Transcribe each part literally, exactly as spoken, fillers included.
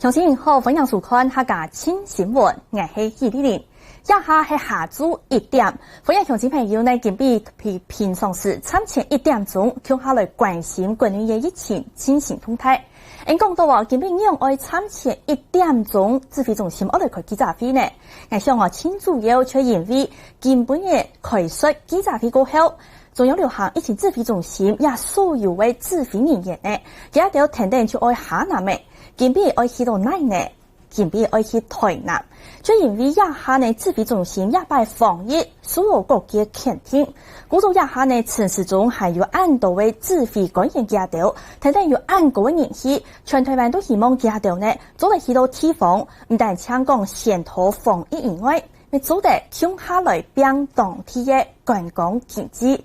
鄉親好，歡迎收看客家新新聞，𠊎係許麗玲。這下係下晝一點，歡迎鄉親朋友呢，今晡日比平常時餐前一點鐘，共下來關心國內个疫情最新動態。𠊎講到哦，今晡日仰會餐前一點鐘指揮中心愛來開記者會呢？𠊎想哦，盡主要就因為今晡日開設記者會過後， 中央流行疫情指揮中心這所有个指揮人員呢，佢兜跈等就愛下南了，今晡愛去到哪呢？今晡愛去臺南。就因為這下呢，指揮中心這擺防疫受到各界肯定，故所這下呢，陳時中還有恁多个指揮官員佢兜，跈等有恁高个人氣，全臺灣都希望佢兜呢，做得去到地方，毋單淨講宣導防疫以外， 乜做得共下來拚當地个觀光經濟。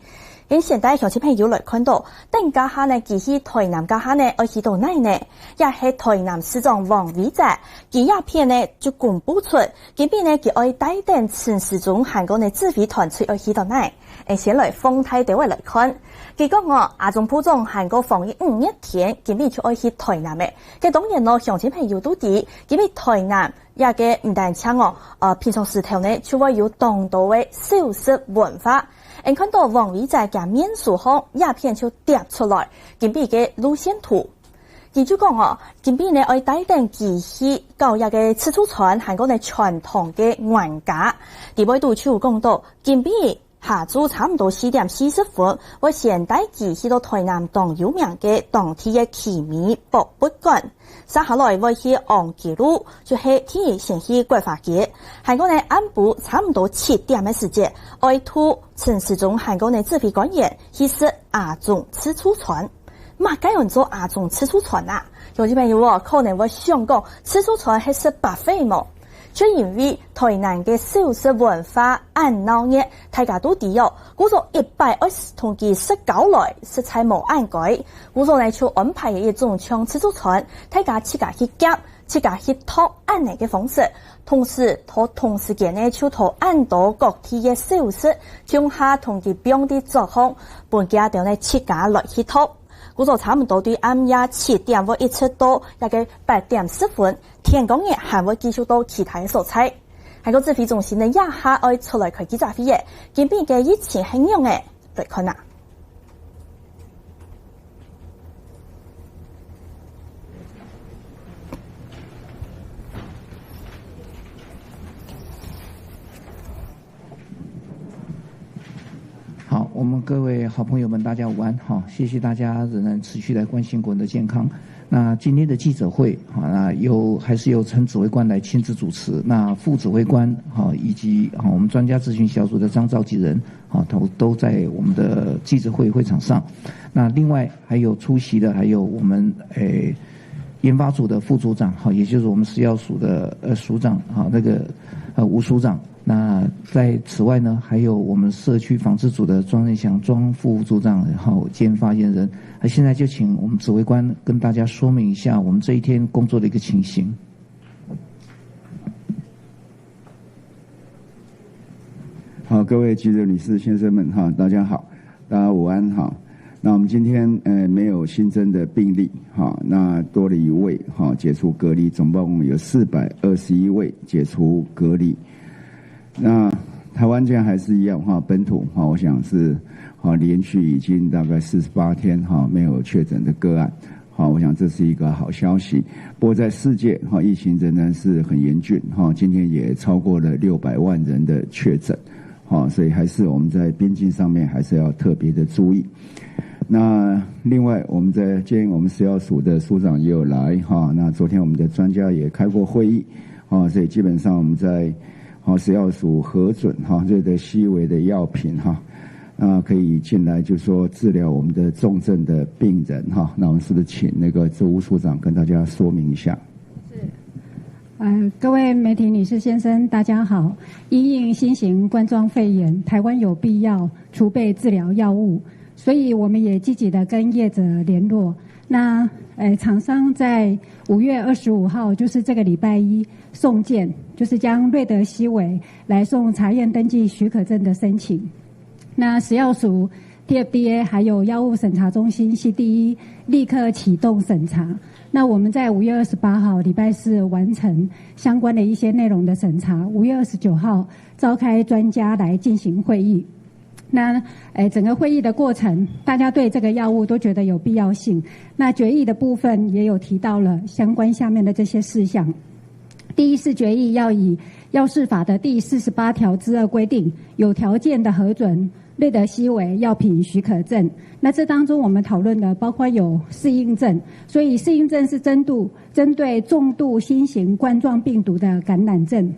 𠊎先帶鄉親朋友來看到，等這下呢，佢去臺南這下呢，愛去到哪呢？也係臺南市長王偉哲，佢這片呢就公布出，今晡日呢佢愛帶等陳時中還過呢指揮團隊愛去到哪。𠊎先來放大兜仔來看，佢講哦，阿中部長還過防疫五月天，今晡日就愛去臺南了。該當然咯，鄉親朋友都知，今晡日臺南 這个毋單淨哦，呃，平常時頭呢，就會有當多个小食文化。𠊎看到王偉哲佢面書項這片就貼出來，今晡日个路線圖。佢就講哦，今晡日呢，愛帶等佢去搞這个自助餐，還過呢傳統个玩家。裡背肚就有講到，今晡日 下晝差毋多四點四十分，會先帶佢去到臺南當有名个當地个奇美博物館。續下來會去安吉路，就係第一先去國華街。還過呢，暗晡差毋多七點个時節，愛渡陳時中還過呢指揮官員去食阿中自助餐。 麼个安到阿中自助餐啊？有兜朋友哦，可能會想講，自助餐係食buffet無？就因為臺南个小食文化恁鬧熱，大家都知哦，故所一擺愛同佢食飽來，實在無恁該。故所呢，就安排一種像自助餐，大家自家去夾，自家去擇恁呢个方式。同時，同，同時間呢，就同恁多各地个小食，共下同佢放在桌項，分佢兜呢自家來去擇。 故所差毋多對暗夜七點會一直到這个八點十分，天光日還會繼續到其他个所在。還過指揮中心呢，這下愛出來開記者會了，今晡日个疫情係仰仔？來看啊。好，我们各位好朋友们，大家午安，哈，谢谢大家仍然持续来关心国人的健康。那今天的记者会，哈，那由，还是由陈指挥官来亲自主持，那副指挥官，哈，以及，哈，我们专家咨询小组的张召集人，哈，都，都在我们的记者会会场上。那另外还有出席的，还有我们，诶，研发组的副组长，哈，也就是我们食药署的，呃，署长，哈，那个，呃，吴署长， 那在此外呢，还有我们社区防治组的庄任祥庄副组长，然后兼发言人。那现在就请我们指挥官跟大家说明一下我们这一天工作的一个情形。好，各位记者女士、先生们，哈，大家好。 大家午安，哈。那我们今天，呃，没有新增的病例，哈，那多了一位，哈，解除隔离，总共有四百二十一位解除隔离。那台湾现在还是一样，哈，本土，哈，我想是，哈，连续已经大概四十八天，哈，没有确诊的个案。 好，我想这是一个好消息。不过在世界，哈，疫情仍然是很严峻，哈，今天也超过了六百万人的确诊，哈，所以还是我们在边境上面还是要特别的注意。那另外，我们在，今天我们食药署的署长也有来，哈，那昨天我们的专家也开过会议，哈，所以基本上我们在，哈，食药署核准，哈，瑞德西韦的药品，哈， 那可以进来，就说治疗我们的重症的病人哈。那我们是不是请那个植物署长跟大家说明一下？是。呃，各位媒体女士先生，大家好。因应新型冠状肺炎，台湾有必要储备治疗药物，所以我们也积极的跟业者联络。那，呃，厂商在五月二十五号，就是这个礼拜一送件，就是将瑞德西韦来送查验登记许可证的申请。 那食药署 T F D A 还有药物审查中心 C D E 立刻启动审查。那我们在五月二十八号礼拜四完成相关的一些内容的审查，五月二十九号召开专家来进行会议。那，诶，整个会议的过程，大家对这个药物都觉得有必要性。那决议的部分也有提到了相关下面的这些事项。第一是决议要以药事法的第四十八条之二规定，有条件的核准瑞德西韦药品许可证。那这当中我们讨论的包括有适应症，所以适应症是针对，针对重度新型冠状病毒的感染症。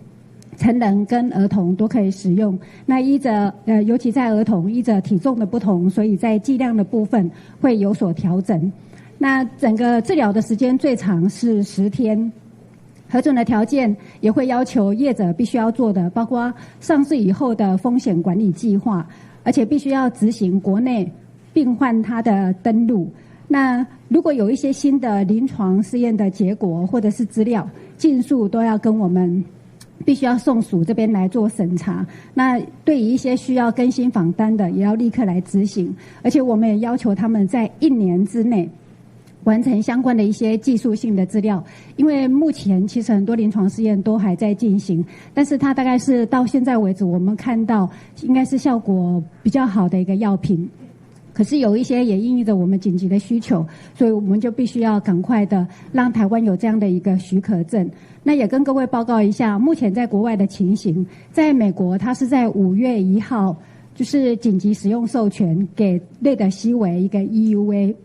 成人跟儿童都可以使用。那依着，呃，尤其在儿童，依着体重的不同，所以在剂量的部分会有所调整。那整个治疗的时间最长是十天。核准的条件也会要求业者必须要做的，包括上市以后的风险管理计划，而且必须要执行国内病患他的登录。那如果有一些新的临床试验的结果或者是资料，尽速都要跟我们，必须要送署这边来做审查。那对于一些需要更新访单的，也要立刻来执行。而且我们也要求他们在一年之内完成相关的一些技术性的资料。因为目前其实很多临床试验都还在进行，但是它大概是到现在为止，我们看到应该是效果比较好的一个药品。可是有一些也因应着我们紧急的需求，所以我们就必须要赶快的让台湾有这样的一个许可证。那也跟各位报告一下，目前在国外的情形，在美国它是在五月一号，就是紧急使用授权给瑞德西韦一个 E U A。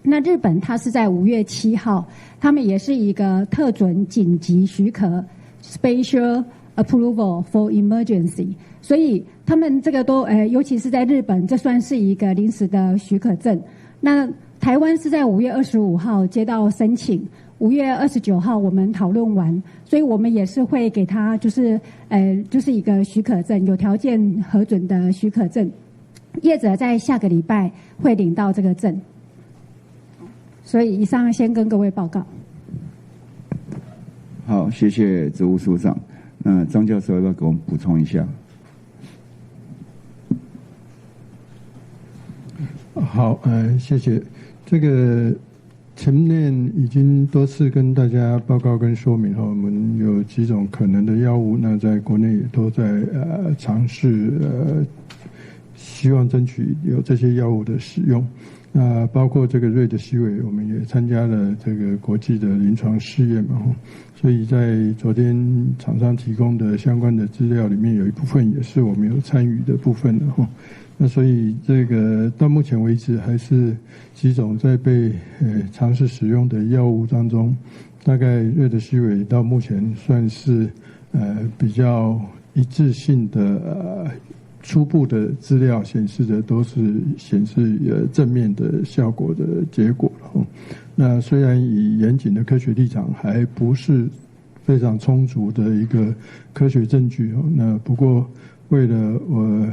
那日本它是在五月七号，他们也是一个特准紧急许可，special approval for emergency。所以他们这个都，呃，尤其是在日本，这算是一个临时的许可证。那台湾是在五月二十五号接到申请，五月二十九号我们讨论完，所以我们也是会给他，就是，呃，就是一个许可证，有条件核准的许可证。业者在下个礼拜会领到这个证。所以以上先跟各位报告。好，谢谢植物署长。那张教授要不要给我们补充一下？好，呃，谢谢。这个前面已经多次跟大家报告跟说明哈，我们有几种可能的药物，那在国内也都在呃尝试，呃，希望争取有这些药物的使用。那包括这个瑞德西韦，我们也参加了这个国际的临床试验嘛，吼。所以在昨天厂商提供的相关的资料里面，有一部分也是我们有参与的部分的，吼。那所以这个到目前为止还是几种在被呃尝试使用的药物当中，大概瑞德西韦到目前算是呃比较一致性的呃初步的资料显示的都是显示呃正面的效果的结果了。那虽然以严谨的科学立场还不是非常充足的一个科学证据哦，那不过为了呃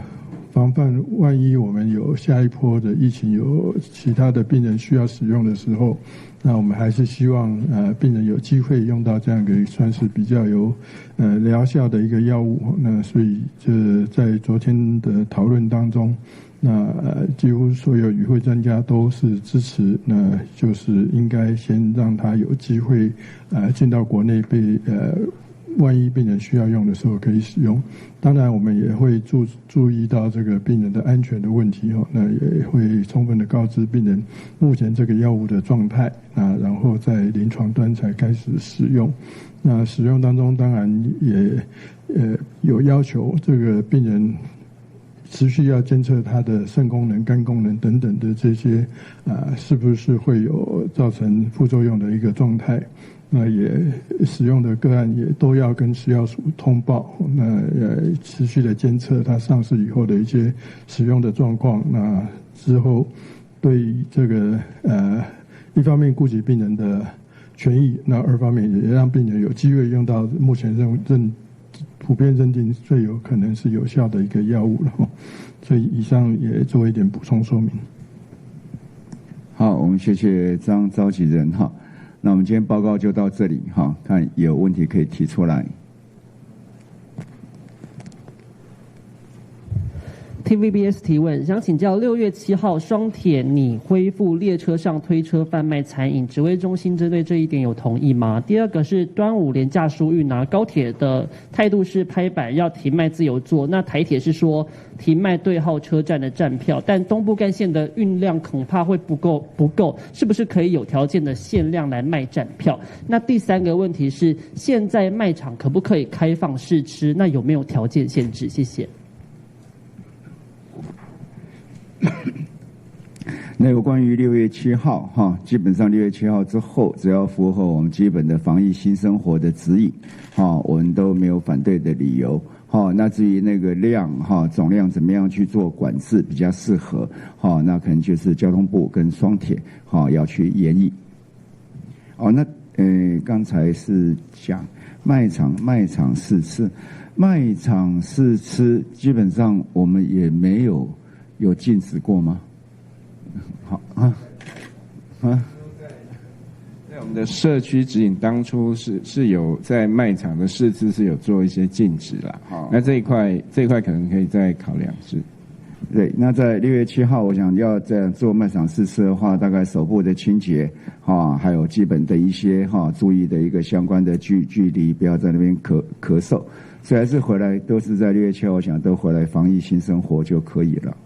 防范万一我们有下一波的疫情有其他的病人需要使用的时候，那我们还是希望呃病人有机会用到这样一个算是比较有呃疗效的一个药物。那所以这在昨天的讨论当中，那呃几乎所有与会专家都是支持，那就是应该先让他有机会呃进到国内被呃万一病人需要用的时候可以使用。当然，我们也会注注意到这个病人的安全的问题哦，那也会充分的告知病人目前这个药物的状态啊，然后在临床端才开始使用。那使用当中当然也呃有要求这个病人持续要监测他的肾功能、肝功能等等的这些啊，是不是会有造成副作用的一个状态？那也使用的个案也都要跟食药署通报，那也持续的监测它上市以后的一些使用的状况。那之后对于这个呃，一方面顾及病人的权益，那二方面也让病人有机会用到目前认认普遍认定最有可能是有效的一个药物了。所以以上也做一点补充说明。好，我们谢谢张召集人哈。那我们今天报告就到这里哈，看有问题可以提出来。T V B S 提问，想请教六月七号双铁拟恢复列车上推车贩卖餐饮，指挥中心针对这一点有同意吗？第二个是端午连假疏运啊，高铁的态度是拍板要停卖自由座，那台铁是说停卖对号车站的站票，但东部干线的运量恐怕会不够，不够，是不是可以有条件的限量来卖站票？那第三个问题是，现在卖场可不可以开放试吃？那有没有条件限制？谢谢。那有关于六月七号哈，基本上六月七号之后，只要符合我们基本的防疫新生活的指引，哈，我们都没有反对的理由。哈，那至于那个量哈，总量怎么样去做管制比较适合，哈，那可能就是交通部跟双铁哈要去研议。哦，那呃，刚才是讲卖场卖场试吃，卖场试吃基本上我们也没有有禁止过吗？好啊啊。在我们的社区指引当初是是有在卖场的试吃是有做一些禁止啦，那这一块这一块可能可以再考量是。对，那在六月七号，我想要这样做卖场试吃的话，大概手部的清洁哈，还有基本的一些哈注意的一个相关的距距离，不要在那边咳咳嗽，所以还是回来都是在六月七号，我想都回来防疫新生活就可以了。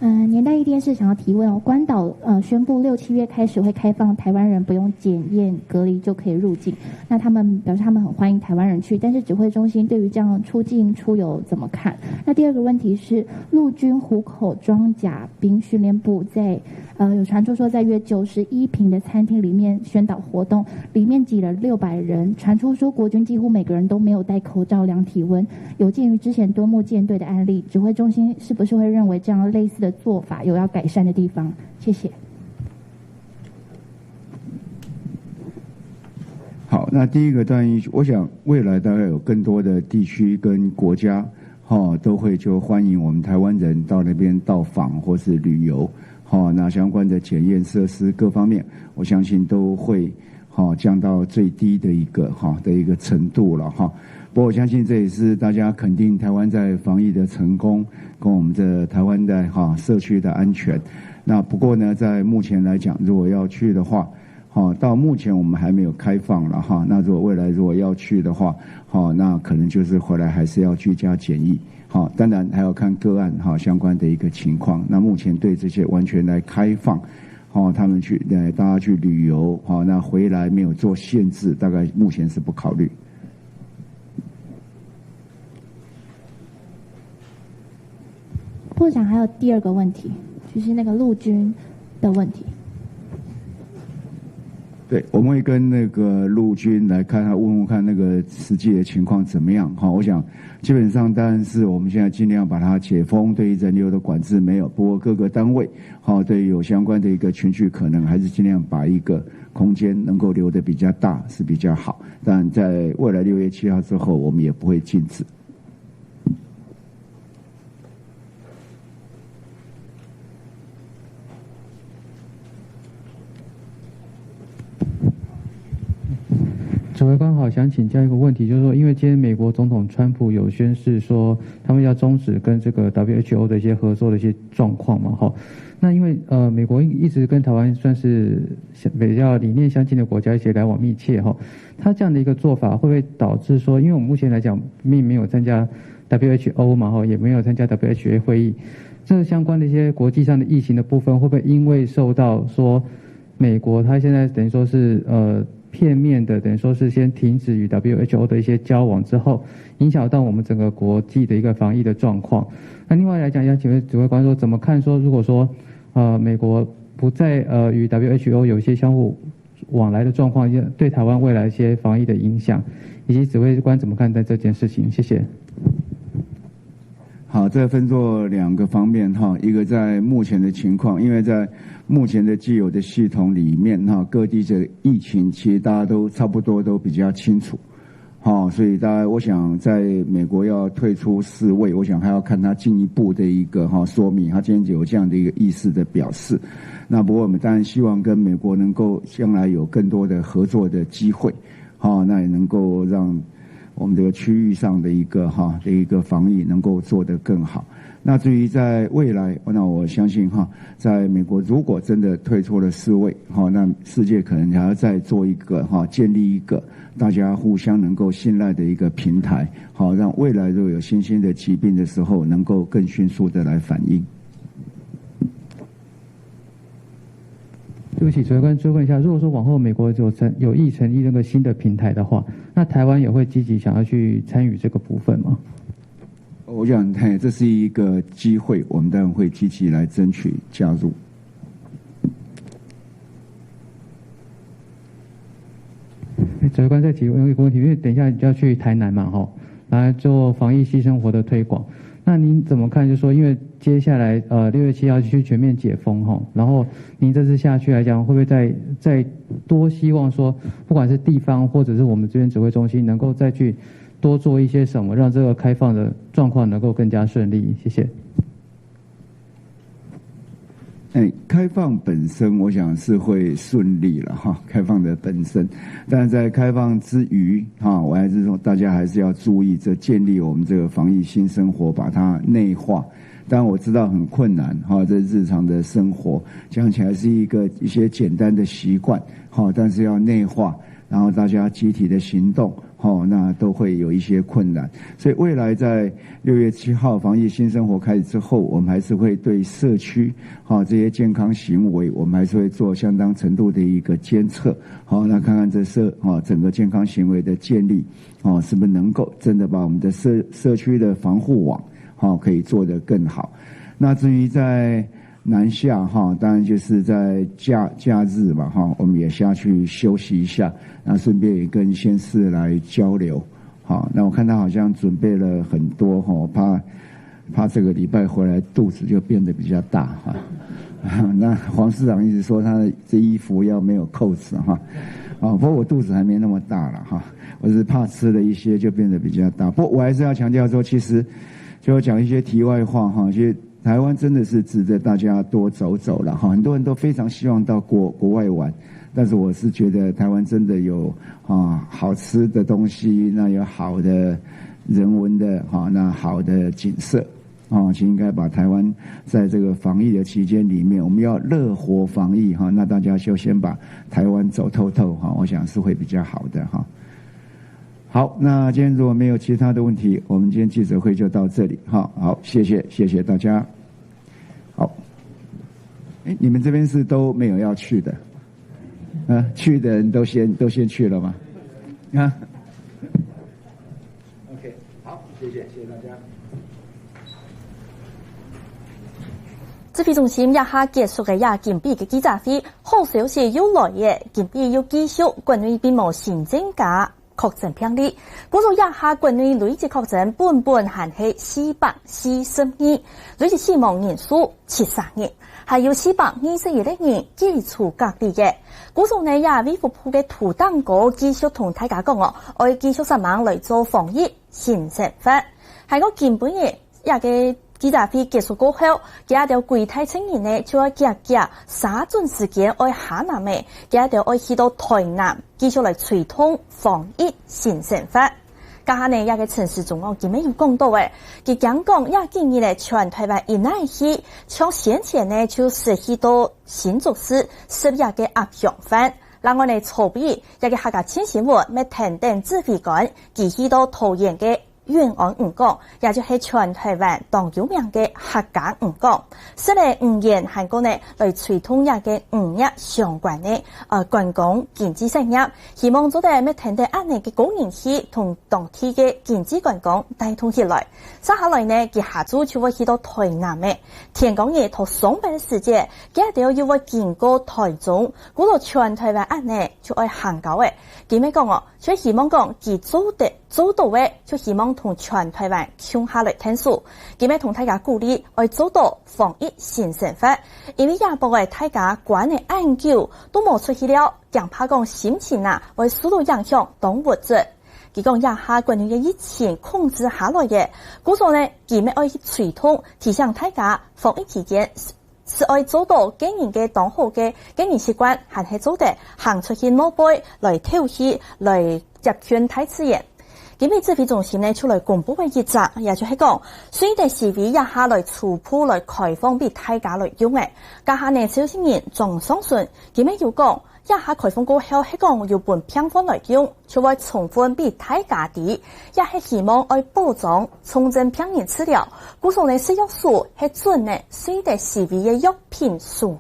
嗯，年代一电视想要提问哦，关岛呃宣布六七月开始会开放台湾人不用检验隔离就可以入境，那他们表示他们很欢迎台湾人去，但是指挥中心对于这样出境出游怎么看？那第二个问题是，陆军湖口装甲兵训练部在呃有传出说在约九十一坪的餐厅里面宣导活动，里面挤了六百人，传出说国军几乎每个人都没有戴口罩量体温，有鉴于之前多木舰队的案例，指挥中心是不是会认为这样类似的做法有要改善的地方？谢谢。好，那第一个当然，我想未来大概有更多的地区跟国家，哈，都会就欢迎我们台湾人到那边到访或是旅游，哈，那相关的检验设施各方面，我相信都会哈降到最低的一个哈的一个程度了哈。不过我相信这也是大家肯定台湾在防疫的成功，跟我们的台湾的哈社区的安全。那不过呢，在目前来讲，如果要去的话，好，到目前我们还没有开放了哈。那如果未来如果要去的话，好，那可能就是回来还是要居家检疫。好，当然还要看个案哈相关的一个情况。那目前对这些完全来开放，好，他们去呃大家去旅游，好，那回来没有做限制，大概目前是不考虑。部长还有第二个问题，就是那个陆军的问题。对，我们会跟那个陆军来看，问问看那个实际的情况怎么样哈。我想基本上当然是我们现在尽量把它解封，对于人流的管制没有。不过各个单位哈，对于有相关的一个群聚，可能还是尽量把一个空间能够留得比较大是比较好。但在未来六月七号之后，我们也不会禁止。指挥官好，想请教一个问题，就是说，因为今天美国总统川普有宣示说，他们要终止跟这个 W H O 的一些合作的一些状况嘛，哈。那因为呃，美国一直跟台湾算是比较理念相近的国家，一些来往密切哈。他这样的一个做法，会不会导致说，因为我们目前来讲并没有参加 W H O 嘛，哈，也没有参加 W H A 会议，这相关的一些国际上的疫情的部分，会不会因为受到说美国它现在等于说是呃片面的，等于说是先停止与 W H O 的一些交往之后，影响到我们整个国际的一个防疫的状况？那另外来讲，要请问指挥官说，怎么看说，如果说呃美国不再呃与 W H O 有一些相互往来的状况，对台湾未来一些防疫的影响，以及指挥官怎么看待这件事情？谢谢。好，这分作两个方面哈，一个在目前的情况，因为在目前的既有的系统里面哈，各地的疫情其实大家都差不多都比较清楚，哈，所以大家我想在美国要退出世卫，我想还要看他进一步的一个哈说明，他今天有这样的一个意思的表示。那不过我们当然希望跟美国能够将来有更多的合作的机会。哈，那也能够让我们这个区域上的一个，哈，的一个防疫能够做得更好。那至于在未来，那我相信，哈，在美国如果真的退出了世卫，哈，那世界可能还要再做一个，哈，建立一个大家互相能够信赖的一个平台，好，让未来如果有新兴的疾病的时候，能够更迅速的来反应。对不起，主持官，追问一下，如果说往后美国有成-，有意成立那个新的平台的话，那台湾也会积极想要去参与这个部分吗？我想，嘿，这是一个机会，我们当然会积极来争取加入。哎，指挥官再提问一个问题，因为等一下你就要去台南嘛，吼，来做防疫新生活的推广。那您怎么看？就说因为接下来，呃，六月七号就全面解封，吼，然后您这次下去来讲，会不会再，再多希望说，不管是地方或者是我们这边指挥中心，能够再去多做一些什么，让这个开放的状况能够更加顺利？谢谢。哎，开放本身我想是会顺利了哈，开放的本身，但在开放之余哈，我还是说大家还是要注意，这建立我们这个防疫新生活，把它内化。当然我知道很困难哈，这日常的生活讲起来是一个，一些简单的习惯哈，但是要内化，然后大家集体的行动，吼，那都会有一些困难。所以未来在六月七号防疫新生活开始之后，我们还是会对社区，哈，这些健康行为，我们还是会做相当程度的一个监测，好，那看看这社，哈，整个健康行为的建立，哦，是不是能够真的把我们的社，社区的防护网，哈，可以做得更好。那至于在南下，哈，当然就是在假，假日嘛，哈，我们也下去休息一下，那顺便也跟县市来交流。好，那我看他好像准备了很多，哈，怕，怕这个礼拜回来肚子就变得比较大，哈。那黄市长一直说他的这衣服要没有扣子，哈。哦，不过我肚子还没那么大了，哈，我只是怕吃了一些就变得比较大。不过我还是要强调说，其实就讲一些题外话，哈，其实台湾真的是值得大家多走走了，哈。很多人都非常希望到国，国外玩，但是我是觉得台湾真的有，啊，好吃的东西，那有好的人文的，哈，那好的景色。哦，其实应该把台湾在这个防疫的期间里面，我们要乐活防疫哈，那大家就先把台湾走透透哈，我想是会比较好的哈。好，那今天如果没有其他的问题，我们今天记者会就到这里哈。好，谢谢，谢谢大家。好，哎，你们这边是都没有要去的？啊，去的人都先，都先去了吗？啊？OK，好，谢谢，谢谢大家。指挥中心这下结束个这金边个记者会，好消息又来了，金边又继续国内并无新增加确诊病例。不过这下国内累计确诊本本还是四百四十二，累计死亡人数七十人，还有四百二十一个人居住隔离个。故所呢，也卫福部个图档哥继续同大家讲哦，爱继续煞猛来做防疫新生活。还有金边个 这个记者会结束过后，佢兜个柜台个人呢，就要遽遽煞准时间愛下南个，佢兜愛去到台南，繼續來催動防疫新生活。這下呢，這个陳時中哦，今晡日有講到个，佢講講這幾日呢，全台灣一來去，像先前呢，就失去到新竹市十一个壓傷患。另外呢，籌備這个客家新新聞，乜跈等指揮官，佢去到桃園个 永安漁港，也就係全台灣當有名个客家漁港。食了魚圓還過呢，來催動這个漁業相關个，呃，觀光經濟產業，希望做得乜跈等恁呢个高人氣同當地个經濟觀光帶動起來。接下來呢，佢下晝就會去到台南个，天光日到上班个時節，佢兜又會經過台中，故所全台灣恁呢就愛行到个。佢乜講哦，就希望講佢做得 做到个，就希望同全台灣共下來𢯭手。佢乜同大家鼓勵，愛做到防疫新生活，因為這駁仔大家關了恁久，都無出去尞，驚怕講心情啊，會受到影響，當鬱卒。佢講這下國內个疫情控制下來个，故所呢，佢乜愛去催動，提醒大家防疫期間係愛做到個人个當好个個人習慣，還係做得行出去外背來透氣，來接近大自然。今晡日指揮中心呢，就來公布个一則，也就係講，瑞德西威這下來初步來開放分大家來用个。這下呢，消息人莊上順今晡日有講，這下開放過後，係講有分病患來用，就會充分分大家知，也係希望愛保障重症病人治療。故所呢，食藥署係准呢瑞德西威个藥品輸入，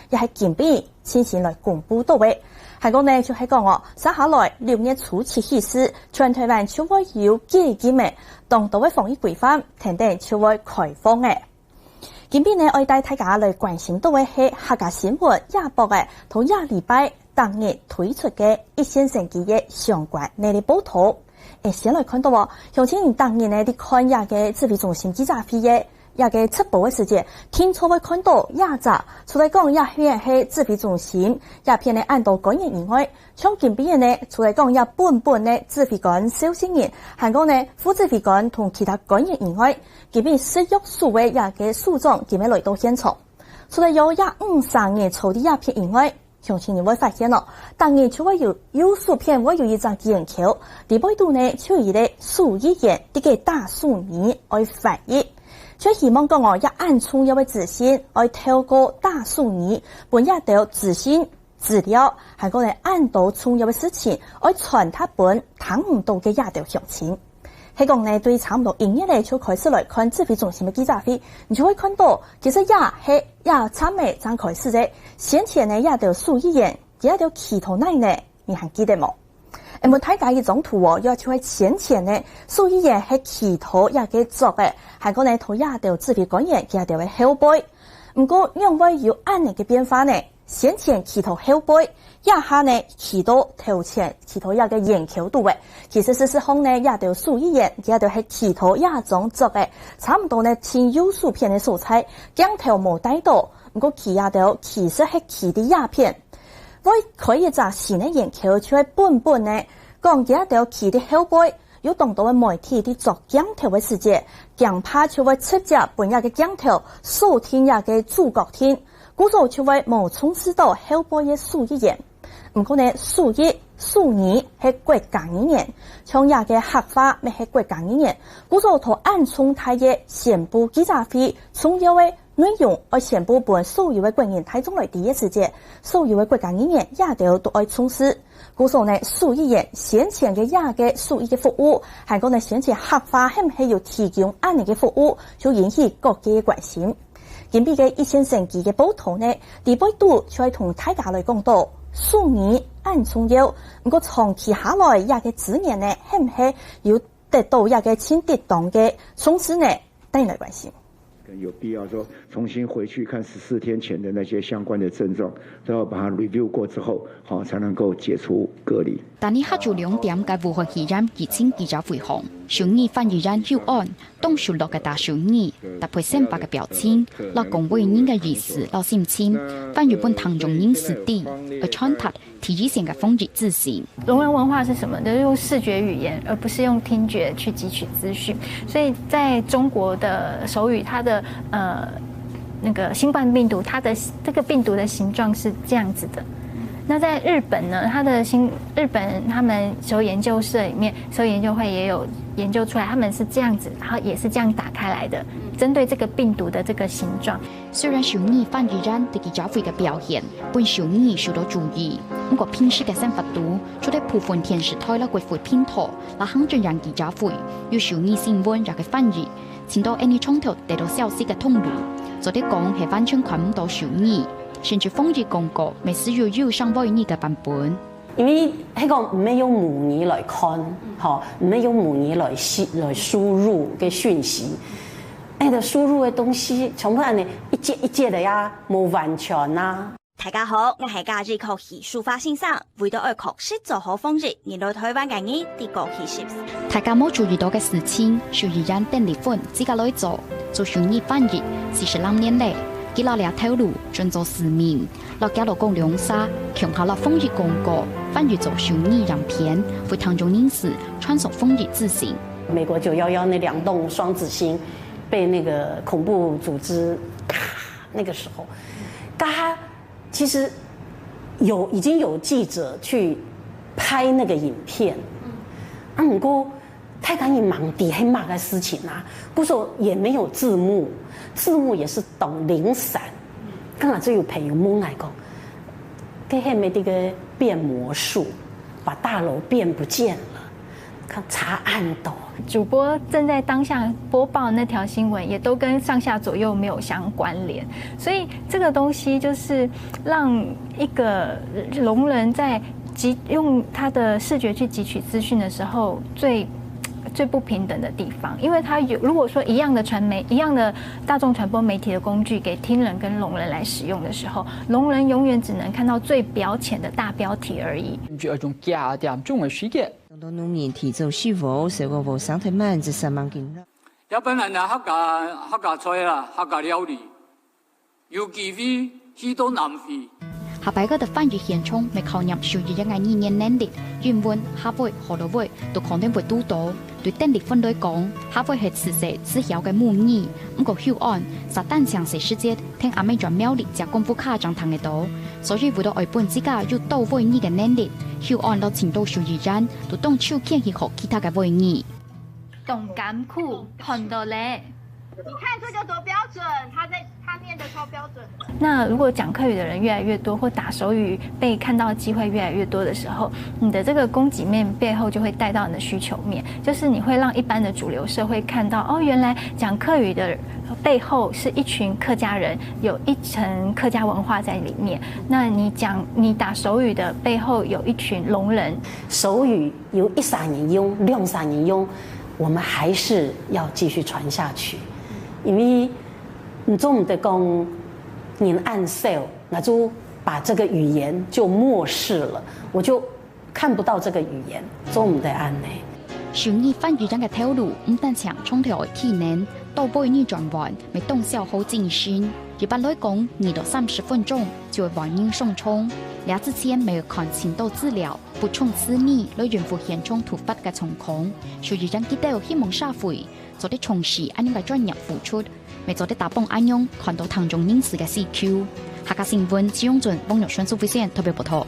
也係今晡日 最新來公布到个。還過呢，就係講哦，接下來六月初七起勢，全台灣就會有解禁个，當多个防疫規範等等就會開放个。今晡日呢，愛帶大家來關心到个係客家新聞，亞博个，同亞禮拜逐日推出个一線生機个相關个報導。誒，先來看到哦，鄉親人逐日呢，你看這个指揮中心記者會个 這个直播个時節，定著會看到這隻，除了講這片係指揮中心，這片个恁多官員以外，像今晡日呢，除了講這本本个指揮官消息人，還過呢，副指揮官同其他官員以外，今晡日食藥署个這个署長今晡日來到現場。除了有這五儕人坐在這片以外， 鄉親人會發現哦，逐日就會有右手片會有一隻圓箍，裡背肚呢就有一个手語員在該打手語愛翻譯。就希望講哦，這恁重要个資訊愛透過打手語，分這兜資訊、資料，還過呢恁多重要个事情愛傳達分聽毋到个這兜鄉親。 係講呢，對差毋多一月咧就開始來看指揮中心个記者會，你就會看到，其實也係也差毋多正開始个。先前呢，這兜手語員，佢兜企到哪呢？你還記得無？誒，問大家一張圖哦，也就係先前呢，手語員係企到這个桌个，還過呢，同這兜指揮官員佢兜个後背。毋過，仰會有恁呢个變化呢？ 先前企到後背，這下呢企到頭前，企到這个圓箍肚个。其實事實上呢，這兜手語員，這兜係企到這張桌个，差毋多呢，盡右手片个所在，鏡頭無帶到，毋過佢這兜其實係企在這片。會開一隻新个圓箍，就係本本呢，講佢這兜企在後背， 有當多个媒體在捉鏡頭个時節，驚怕就會直接分這个鏡頭鎖定這个主角定，故所就會無重視到後背个手語員。毋過呢，手語、手語係國家語言，像這个客話乜係國家語言，故所在恁重大个宣布記者會重要个 內容愛宣布分所有个國人大眾來知个時節，所有个國家語言這兜都愛重視。故所呢，手語員先前个這个手語个服務，還過呢先前客話係毋係有提供恁呢个服務，就引起各界个關心。今晡日个一線生機个報導呢，裡背肚就愛同大家來講到，手語恁重要，毋過長期下來這个資源呢，係毋係有得到這个盡適當个重視呢？帶你來關心。 有必要說重新回去看十四天前的那些相關的症狀，都要把它 review 過之後，好才能夠解除隔離。但係下晝兩點个武漢肺炎疫情記者會項，手語翻譯員有安，當熟絡个打手語，搭配生白个表情，摎講話人个意思摎心情，翻譯分聽眾人士知，愛傳達 第一線个防疫資訊。聾人文化是什么？就是用视觉语言，而不是用听觉去汲取资讯。所以在中国的手语，它的呃那个新冠病毒，它的这个病毒的形状是这样子的。那在日本呢，它的新日本他们手语研究社里面，手语研究会也有研究出来，他们是这样子，然后也是这样打开来的，针对这个病毒的这个形状。 雖然手語翻譯員在記者會个表現分手語受到注意，毋過平時个生活肚，除了部分電視台摎國會頻道摎行政院記者會有手語新聞這个翻譯，盡多恁呢長透得到消息个通路，做得講係完全看毋到手語，甚至防疫廣告乜使用有上位語个版本。 因為係講毋係用母語來看，吼，毋係用母語來吸來輸入个訊息，哎，个輸入个東西全部恁呢一節一節个呀，無完全啊。大家好，𠊎係家醫科系蘇華先生，為著愛確實做好防疫，人來台灣个人，在過去十大家無注意到个事情，手語員鄧麗芬自家來做，做手語翻譯四十零年咧，佢摎這頭路轉做市民。 摎佢老公兩儕共下摎防疫廣告翻譯做手語影片，為聽眾人士傳送防疫資訊。美國九一一那兩棟雙子星被那個恐怖組織那个时候，大家其实有已经有记者去拍那个影片，啊，不过太敢你忙底黑骂个事情啊，故所也没有字幕，字幕也是懂零散。刚好就有朋友问来讲，这黑没这个变魔术，把大楼变不见了。 查案到。主播正在当下播报那条新闻，也都跟上下左右没有相关联，所以这个东西就是让一个聋人在汲用他的视觉去汲取资讯的时候，最最不平等的地方，因为他有如果说一样的传媒，一样的大众传播媒体的工具给听人跟聋人来使用的时候，聋人永远只能看到最表浅的大标题而已。 根据一种假点钟的时间， 當多農民提早食禾，收割禾生忒滿，就煞猛緊落。這本來呢客家客家菜啦，客家料理，有機會去到南非。下擺个得翻譯現場，乜考驗手語言个語言能力，英文、客話、河洛話都可能會堵到。對鄧麗芬來講，客話係自細自曉个母語，毋過後岸，煞單淨細時節，聽阿姆轉苗栗隻功夫較正聽得到，所以為了愛分自家有到會語个能力，後岸摎盡多手語言都當手牽去學其他个會語。 當艱苦，看到咧。你看這個多標準，他在他念的超標準的。那如果讲客语的人越来越多，或打手语被看到的机会越来越多的时候，你的这个供给面背后就会带到你的需求面，就是你会让一般的主流社会看到，哦，原来讲客语的背后是一群客家人，有一层客家文化在里面。那你讲你打手语的背后有一群聋人，手语有一三年用，两三年用，我们还是要继续传下去，因为你总得讲，人恁少，那就把这个语言就漠视了，我就看不到这个语言，总得安呢。手語翻譯人个頭路，毋單淨長條个技能，到尾你轉換，乜當消耗精神。一般來講，二到三十分鐘就會換人上場。這之前乜要看盡多資料， 補充詞義來應付現場突發个狀況，所以讓佢兜希望社會做得重視恁樣个專業付出，乜做得打幫恁樣看到聽眾人士个需求。客家新聞，徐永俊、王玉順、蘇慧仙特別報導。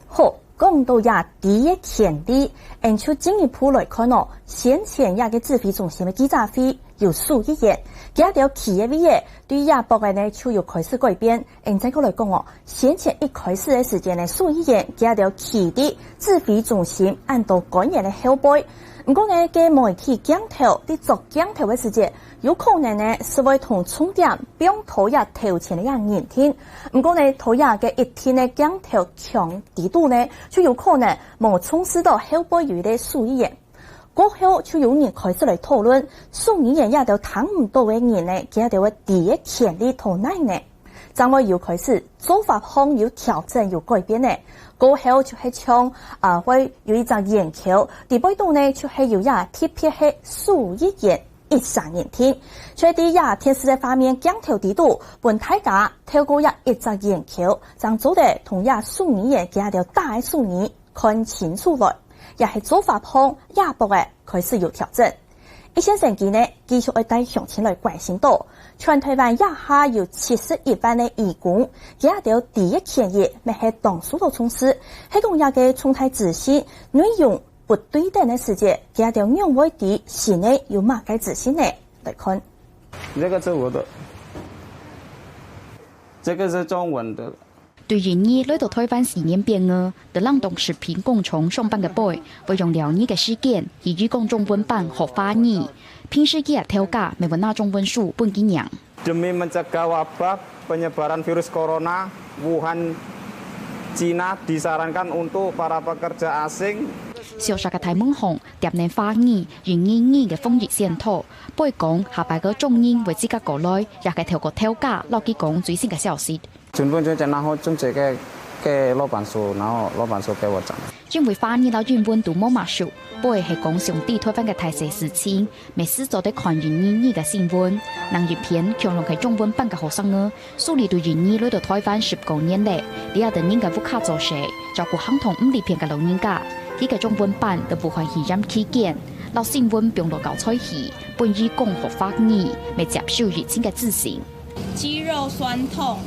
好，講到這知个權利，俺就進一步來看哦，先前這个指揮中心个記者會有手語員，佢兜企个位仔，對這駁仔呢就有開始改變。俺再過來講哦， 先前一開始个時間呢，手語員佢兜企在指揮中心恁多官員个後背。毋過呢，該媒體鏡頭在捉鏡頭个時節，有可能呢係會同重點放到這頭前个這人定。毋過呢，到這个一定个鏡頭牆底肚呢，就有可能無重視到後背有一个手語員。 過後就有人開始來討論，手語員這兜聽毋到个人呢，佢兜个知个權利在哪呢？正會有開始做法項有調整、有改變呢。過後就係像啊，會有一隻圓箍，底背肚呢就係有這特別係手語員一儕人定，就係在這電視个畫面鏡頭底肚，分大家透過這一隻圓箍，正做得同這手語員佢兜打个手語 看清楚來，這係做法項這駁仔開始有調整。一線生機呢，繼續愛帶鄉親來關心到，全台灣這下有七十一萬个移工，佢兜知个權益乜係當受到重視，係講這个重大資訊內容不對等个時節，佢兜仰會知新个有麼个資訊呢？來看。這個是我的，這個是中文的。 對印尼來到台灣四年半个，在冷凍食品工廠上班个貝，會用尞日个時間，去移工中文班學華語。平時佢个頭家乜會拿中文書分佢唸。 Demi mencegah wabah penyebaran virus corona, Wuhan, Cina disarankan untuk para pekerja asing. 小食个大門項貼等華語、印尼語个翻譯宣導，貝講下擺个中文會自家過來，也係透過頭家摎佢講最新个消息。 全部就講，然後就這個給老闆說，然後老闆說給我講。因為華語摎英文都無麼熟，貝係講上知台灣个大細事情，乜時做得看印尼語个新聞。另一片，共樣係中文班个學生仔，蘇里對印尼來到台灣十過年咧，這兜人个屋下做事，照顧行動毋利便个老人家。佢个中文班在武漢肺炎期間，摎新聞放落教材去，分佢講學華語，乜接收疫情个資訊。肌肉酸痛，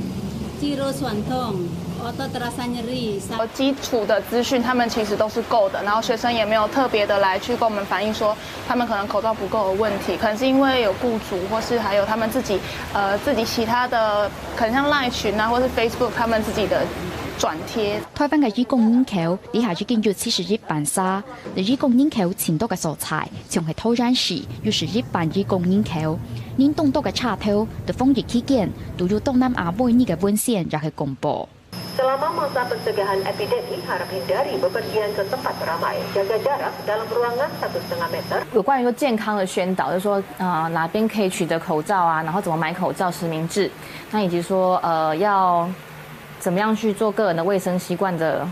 肌肉酸痛，otot terasa nyeri，基础的资讯他们其实都是够的，然后学生也没有特别的来去跟我们反映说他们可能口罩不够的问题，可能是因为有雇主或是还有他们自己呃自己其他的，可能像 Line 群啊，或是 Facebook 他们自己的转贴。台灣个醫工人口這下已經有七十一萬儕，而醫工人口盡多个所在，像係桃園市有十一萬醫工人口。人當多个車頭，在防疫期間，都有東南亞尾牙个文宣也係廣播。 Selama masa pencegahan epidemi, harap hindari bepergian ke tempat ramai. Jaga jarak dalam ruangan satu setengah meter. 有关于说健康的宣导，就是说呃哪边可以取得口罩啊，然后怎么买口罩、实名制，那以及说呃要怎么样去做个人的卫生习惯的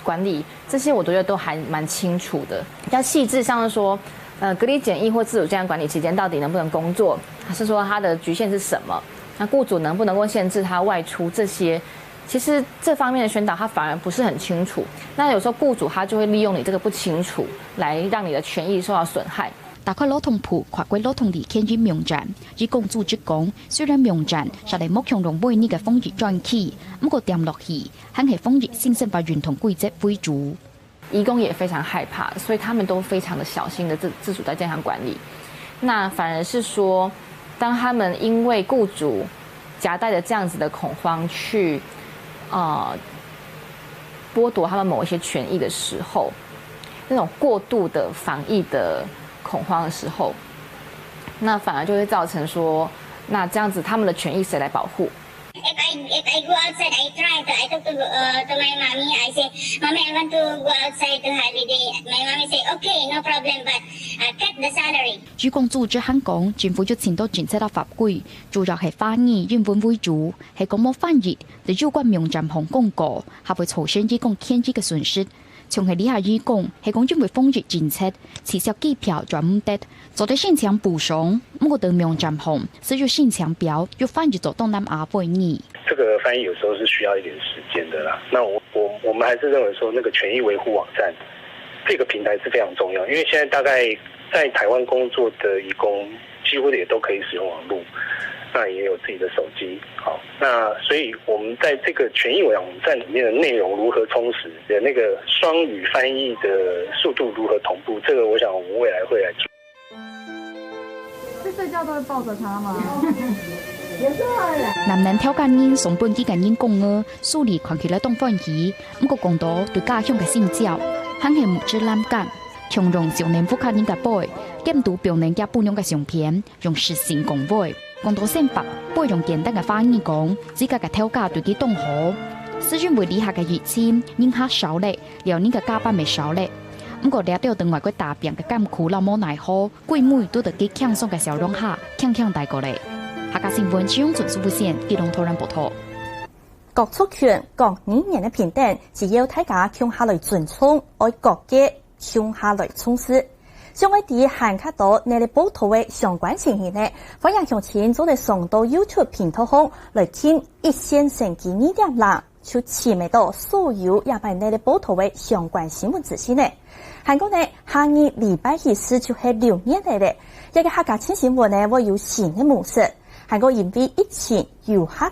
管理，这些我觉得都还蛮清楚的。比较细致，像是说呃隔离检疫或自主健康管理期间到底能不能工作，还是说它的局限是什么？那雇主能不能够限制他外出这些？其实这方面的宣导他反而不是很清楚。那有时候雇主他就会利用你这个不清楚，来让你的权益受到损害。打開勞動部跨國勞動力牽引網站，醫工組織講，雖然網站實在無共樣每日个防疫專區，毋過點落去，還係防疫新生活運動規則為主。移工也非常害怕，所以他们都非常的小心的自自主在健康管理。那反而是说，当他们因为雇主夹带着这样子的恐慌去，呃，剥夺他们某一些权益的时候，那种过度的防疫的恐慌的时候，那反而就会造成说，那这样子他们的权益谁来保护？ If I if I go outside, I try to I talk to uh, to my mommy. I say, mommy, I want to go outside to holiday. My mommy say, okay, no problem, but uh, cut the salary. 醫工組織還講，政府有盡多政策摎法規，主要係防疫英文為主，係講無防疫，在有關網站項廣告，還會造成醫工權益个損失。 像係這下醫工，係講因為防疫政策，取消機票轉毋得，做得申請補償，毋過在網站項，需要申請表，又翻譯做東南亞話語。這個翻譯有時候是需要一點時間的啦。那我我我們還是認為說，那個權益維護網站這個平台是非常重要，因為現在大概在台灣工作的移工幾乎也都可以使用網路，那也有自己的手機。好，那所以我們在這個權益網站裡面的內容如何充實，的那個雙語翻譯的速度如何同步，這個我想我們未來會來注意。在睡覺都會抱著他嗎？男男調解人上班幾个人講哦，數字看起來當歡喜，毋過講到對家鄉个心焦，還係目汁濫泔。共樣少年屋下人个背，檢到表弟厥餔娘个相片， 用實心講話。講到生活，會用簡單个話語講，自家个頭家對佢當好。係因為這下个疫情，人客少咧，了人个加班也少咧。毋過這兜在外國打拚个艱苦摎無奈何，歸暝都在佢輕鬆个笑容下，輕輕帶過咧。客家新聞，徐永春、蘇富線，吉隆坡人報導。 各族群、各語言个平等，只要大家共下來尊重，愛各界共下來重視。想愛知還較多這類報導个相關情形呢，歡迎鄉親做得上到YouTube頻道項來撳一線生機二點零，就尋得到所有這擺這類報導个相關新聞資訊呢。還過呢，下二禮拜起始就係六月了咧，這個客家新新聞呢會有新个模式。還過因為疫情有限，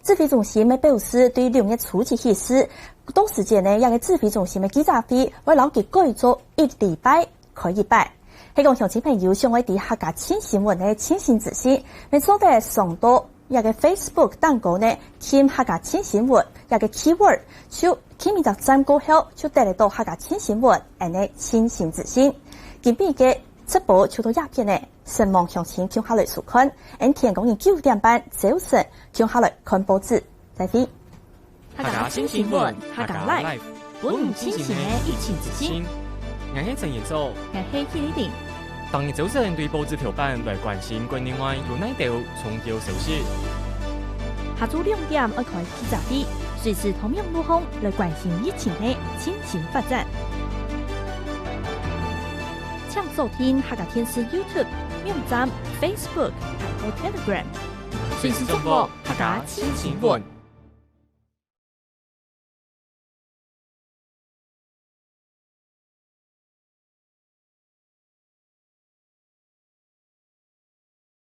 指揮中心乜表示對六月初一起始，到時節呢，這個指揮中心个記者會會摎佢改做一禮拜開一擺。係講鄉親朋友想愛知客家新新聞个最新資訊，乜做得上到這個Facebook頂高呢，撳客家新新聞這個keyword，就撳一隻讚過後，就得得到客家新新聞恁呢最新資訊。今晡日个直播就到這片了。 承蒙鄉親共下來收看，恩天光日九點半朝晨共下來看報紙，再會。客家新新聞，客家life，分你最新个疫情資訊。𠊎係陳彥祖，𠊎係許麗玲。逐日朝晨對報紙頭版來關心國內外有哪兜重要消息。下晝兩點愛開記者會，隨時透過網路項來關心疫情个最新發展。 請鎖定客家電視YouTube、網站、Facebook，還有Telegram。隨時掌握客家新新聞。